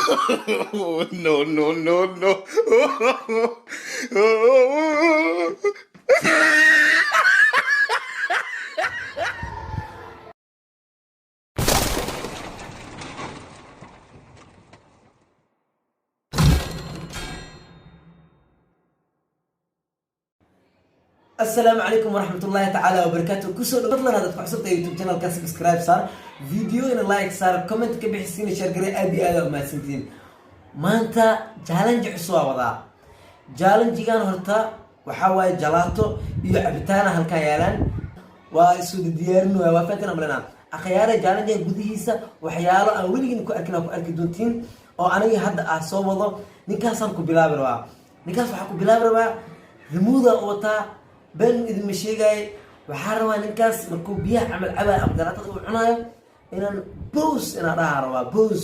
No, no, no, no. Asalaamu calaykum waraxmatullaahi tacaala wabarakaatu. Kusoo dhow fadlan haddaad ku cusubtahay YouTube channelka, subscribe saar, videoina like saar, comment ka bixisiina, share garee. Aad iyo aad aa umahadsantihiin. Maanta challenge cusub waa wadaa. Challengegan horta waxaa waaye jalaato iyo cabitaana halkan yaalaan, waa isu diyaarin waaya, waa fahanteen amlena akhyaare. Challengegan gudihiisa waxyaalo aan weligin ku arkin aan ku arki doontiin oo aniga hadda ah soo wado. Ninkaasaan ku bilaabi rabaa. Ninkaas waxaa ku bilaabi rabaa remote wataa, been idinma sheegaaye. Waxaa rabaa ninkaas markuu biyaha camal cabaayo ama jalaatada uu cunaayo inaan boos inaan dhahaa rabaa. Boos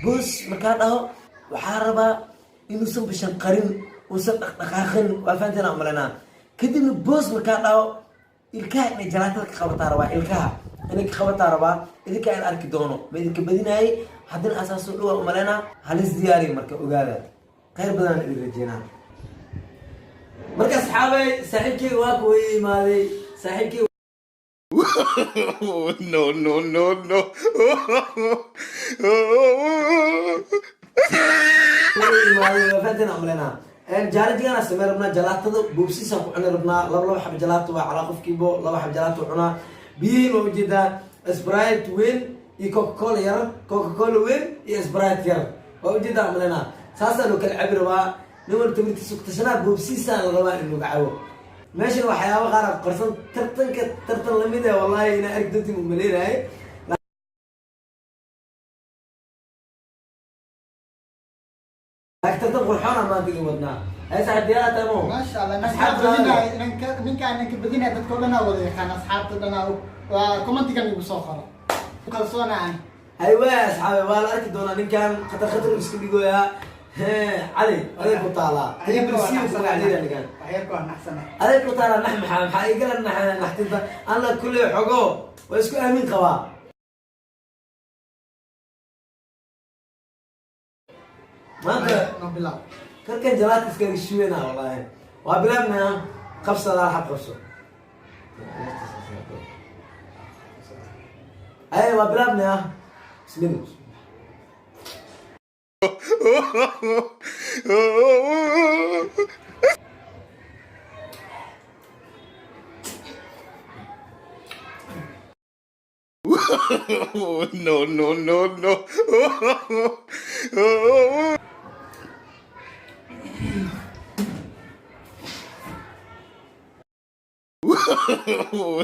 boos markaa dhaho, waxaa rabaa inuusan bashan qarin, uusan dhaqdhaqaaqin, waa fahanteen aan umalaynaa. Kadibna boos markaa dhaho, ilkaha inay jalaatada ka qabataa rabaa, ilkaha inay ka qabataa rabaa. Idinkaa in arki doono ma idinka badinaayey. Haddana asaasoo dhawaa umalaynaa. Halis diyaariyo marka, ogaada, khayr badanaan idin rajeynaa. Marka asxaabay, saaxiibkeyga waa kuwa imaaday, saaxiibkeyga. No, no, no, no. Imaaday, waa fahanteen aan umalaynaa. Challengegaana samey rabnaa, jalaatada boobsiisaan ku cuni rabnaa. Laba laba xab jalaato waa calaa qofkiibo, laba xab jalaato cunaa. Biyihiin waa ujeedaa, Sprite weyn iyo Coca Cola yar, Coca Cola weyn iyo Sprite yar, waa ujeedaa umalaynaa. Saasaanu kala cabi rabaa. Nin walba tamirtiisa ku tashanaa. Boobsiisaan la rabaa in lagu cabo. Meeshan waxyaaba qaar a qarsan, tartanka tartan lamid ah, wallahi inaa arki doontiin umaleynahay. Laakiin tartan qurxoona maanta idin wadnaa. Ay saaxiib, diyaar tahay mo? Maasha Allah. Asxaabta. Ninkaan ninka badinaya dadka o dhan aa wada yaqaan, asxaabta dhan aa og. Waa commentigan igu soo qoro, kalsoona aan. Haywa asxaabe, waa la arki doonaa. Ninkan khatar khatar uu iska dhigoyaa. Cali, aday ku taalaa. Triple C ku magacdiida ninkan. Waxyarka waa naxsana. Aday ku taalaa. Nax maxaa igala nax naxtinta alla kulle xogo waa isku aamin qabaa maanta. No bilaab. Karkan jalaata iskaga shuwena, wallahi waa bilaabnaa. Qabsada, hal xab qabso. Ay, waa bilaabnaa, bismillah. No, no, no, no.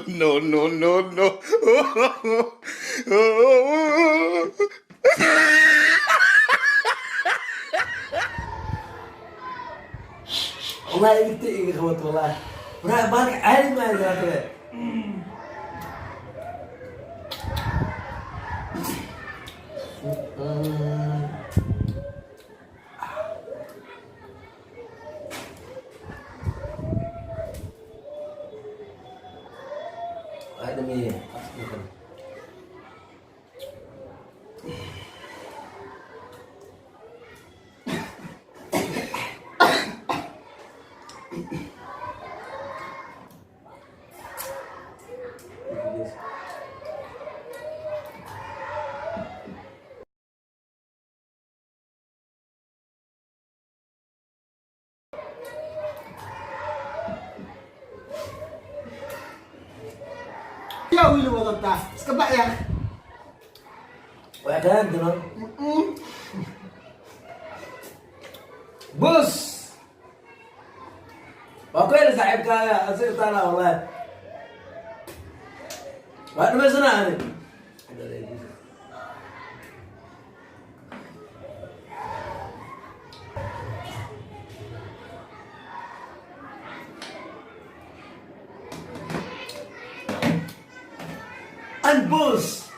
No, no, no, no. Wallahi idigta iga qabato, wallahi waraa baalka caadi maayo jalaatada. Waa dhameeye. Yaa wiili wadataa, iska baxya. Waa kalaan doonaan bus, waa ku heli saaxiibkaaga asiga taala. Wallahi waa dhamaysanaa ani. And bus.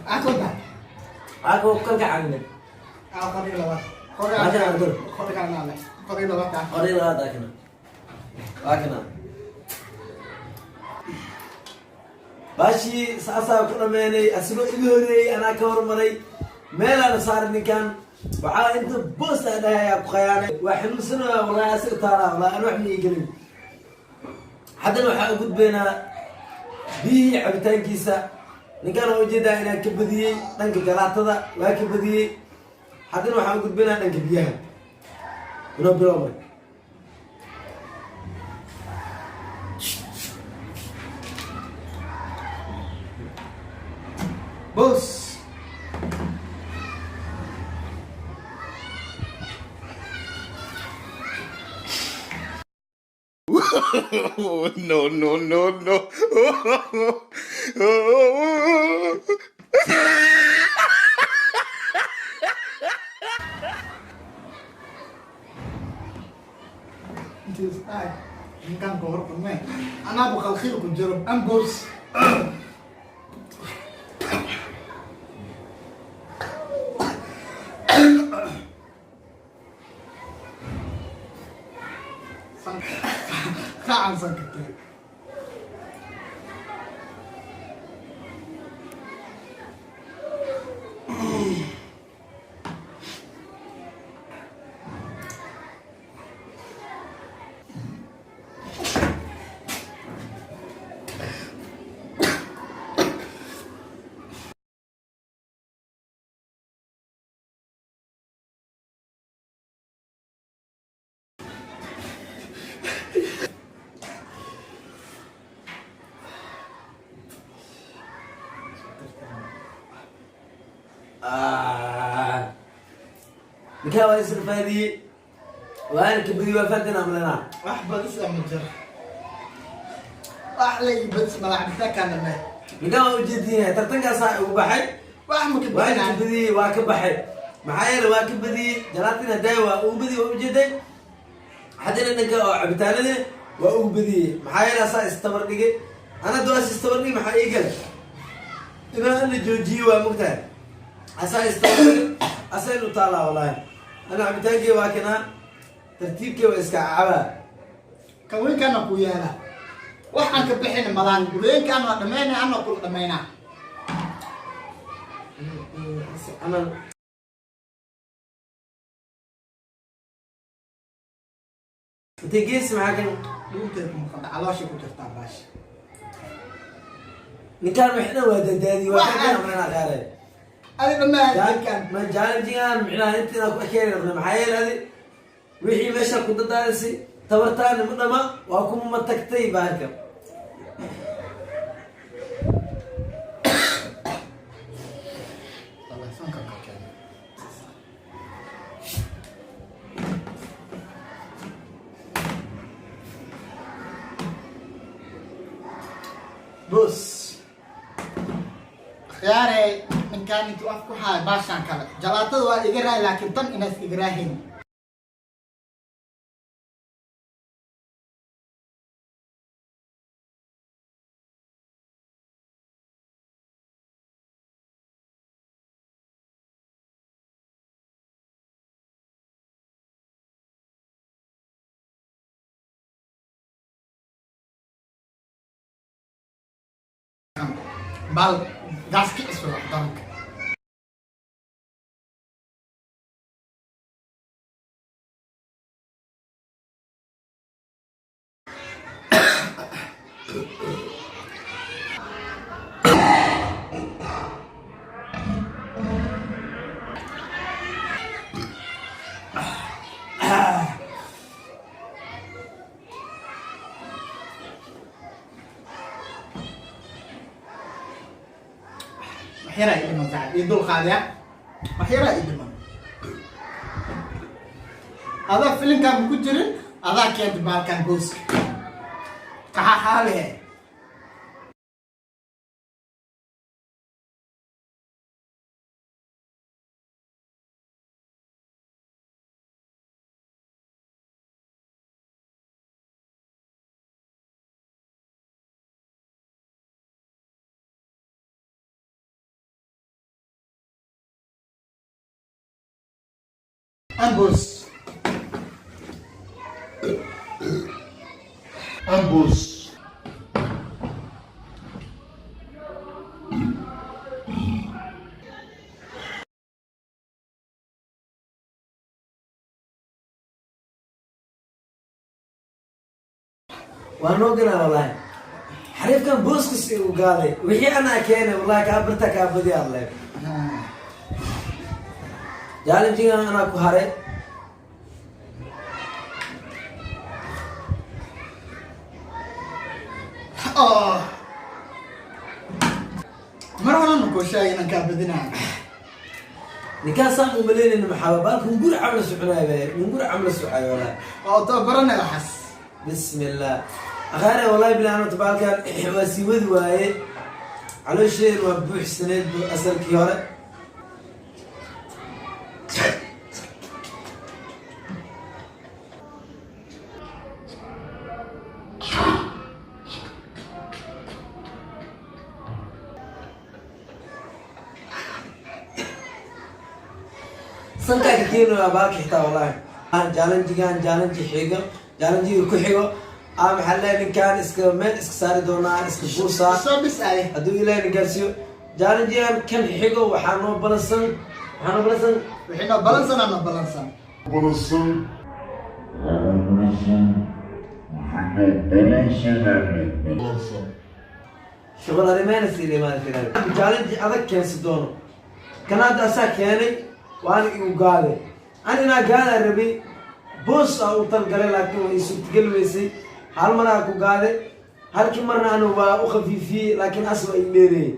Akoda. Ako kalka caawinay. Aa, qoriga labaad. Waa kana Abdul. Qoriga anaa leh, qoriga labaad ah. Oday labaad waa kana, waa kana. Baashii saasaa ku dhameenay, asigoo iga horeeyey anaa ka hormaray. Meelaana saaray ninkan. Waxaa inta boos aan dhahayaa ku khayaanay. Waa xanuunsanaya wallahi, asiga taalaa wallahi, aan wax ma ii gelin. Haddana waxaa u gudbaynaa biyihii cabitaankiisa. Ninkan waa ujeedaa inaan ka badiyey dhanka jalaatada, waa ka badiyey. Haddana waxaan u gudbaynaa dhanka biyaha. Inoo bilow marka. Boos. No, no, no, no. Intiis dhahay ninkaan ka hor qumee anaabu khalkhil ku jiro ambos. Qaacan sanka taag. Ah. Ninkaan waa isirfaadiyey, waana ka badiyey. Waa fahanteen amlenaa. Wax badis ama jiro, wax la ii badis mala cabitaankaan dhamee. Ninkaan waa ujeedinaya tartankaasaa ugu baxay. Wax ma ka waa ka bixinaa. Badiyey, waa ka baxay. Maxaa yeele waa ka badiyey jalaatin hadaaya, waa ugu badiyey, waa ujeeday. Haddana dhanka oo cabitaanadii waa ugu badiyey. Maxaa yeele asaa istabar dhigay, ana dawaas istabar dhigay. Maxaa ii galay inaan la joojiyo? Waa mogtahay, asaa istabar dhigay, asaa inu taalaa. Wallahi ana cabitaankey waa kanaa, tartiibkey waa iska cabaa. Kan weynkaana ku yaala, wax aan ka bixin malaan. Weynkaan waa dhammaynaa, anaa kula dhammaynaa. Camal. Intay geesi maxaa kan? Dhuuntay ku maqanta, calooshay ku jirtaa baasha. Ninkaan wixna waa dadaadiyey, waa ka amrana qaaray. Adi dhammaan ninkaan. Ma challenge-gan micnaha inta ku ekeeni rabna. Maxaa yeele adi wixii meesha ku dadaadisay tabartaani ma dhama, waa kuma tagtay bahalka. Wallahi sanka ka keenay. Bos. Khiyaare, ninkaan intuu af ku haay baashaan kale jalaatada waa iga raahi, laakiin tan inaas iga raahin. Bal gaas kicis waa daranka. Wax yaraa ii dhiman saaxib, ii dul qaadaya. Wax yaraa ii dhiman. Adaa filinkaan ku jirin, adaa keenta baalkan gooska qaxaxaalehe. Ambos. Ambos. Waa noo ganaa wallahi. Xariifkan booskis igu gaaday wixii anaa keenay wallahi. Kaa barta, kaa badiya alle. Challengegan anaa ku haray. Oh. Mar horena kuu sheegay inaan kaa badinayo. Ninkaasaan umaleynayna maxaa baalka hunguri camla soconaay be, hunguri camla socaay wallahi. Waa tababaranay waxaas. Bismillah, akhaare, wallahi bilahi anata baalkan waa sii wadi waaye. Caloosheedan waa buuxsaneed bu asalkii hore. Sankaa ka keeni waa baalka xitaa wallahi. Challengegan challenge xigo, challengega ku xigo a maxaa leeyahay, ninkaan iska meel iska saari doonaa, iska buusaa. Soo dhis ay. Hadduu Ilaahay na gaarsiiyo challengegan kan xigo, waxaa noo balansan, waxaa noo balansan. Wixii noo balansan aa noo balansan. Balansan. Balansan. Shuqul arrimeena siilimaada challenge adag keensi doono. Kan hadda asaa keenay, waana igu gaaday. Aninaa gaadaa rabay, boos aa u talgalay, laakiin waa ii suurtageli weysay. Hal maraa ku gaaday, halkii marna anu waa u khafiifiyey, laakiin as waa ii dheereeyey.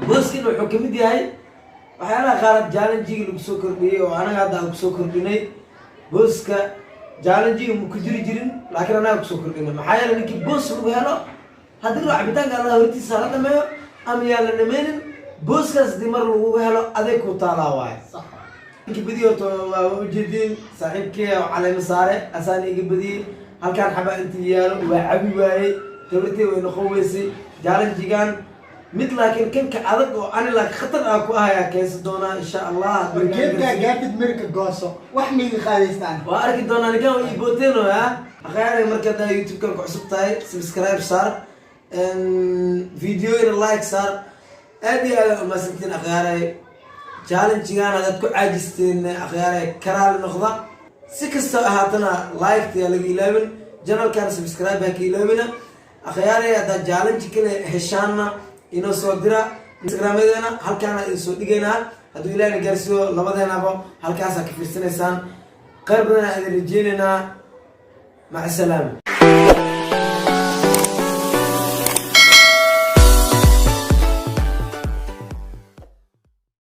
Booskin wuxuu kamid yahay waxyaalaha qaar challengega lagu soo kordhiyey oo anaga hadda aan kusoo kordhinay. Booska challengega ma ku jiri jirin, laakiin anaga kusoo kordhinay. Maxaa yeelay, ninkii boos lagu helo, haddii loo cabitaanka Allah hortiisa hala dhameeyo ama yaan la dhameynin, booskaas hadii mar lagu helo adeeg ku taalaa waaye. Sax. Ninki badiyo horta waa ujeedin, saaxiibkee oo caleemo saare asaana iga badiyey. Halkaan xabaa intii yaalo waa cabi waayey, tabartee way noqon weysay. Challengegan mid laakiin kanka adag oo ani laakiin khatar ah ku ahayaa keensan doonaa insha Allah. War geedkaa gaartid mirka gooso, wax miiga qaadaystaan. Waa arki doonaa. Ninkan waa iibooteen ha. Akhyaaray, marka haddaa YouTube-kan ku cusub tahay, subscribe saar, videoyina like saar. Aad iyo aad umahadsantiin akhyaaray. Challengegan haddaad ku caajisteen akhyaaray, karaali noqda. Si kastoo ahaatana like yaa laga ilaabin, channelkan subscribe ha ka ilaabina. Akhyaaray, haddaad challenge kale heshaanna inoo soo dira. Instagramadeena halkaana idin soo dhigaynaa. Hadduu Ilahina gaarsiiyo, labadeenaba halkaasaa ka fiirsanaysaan. Khayr badan aan idin rajeynaynaa. Maca salaama.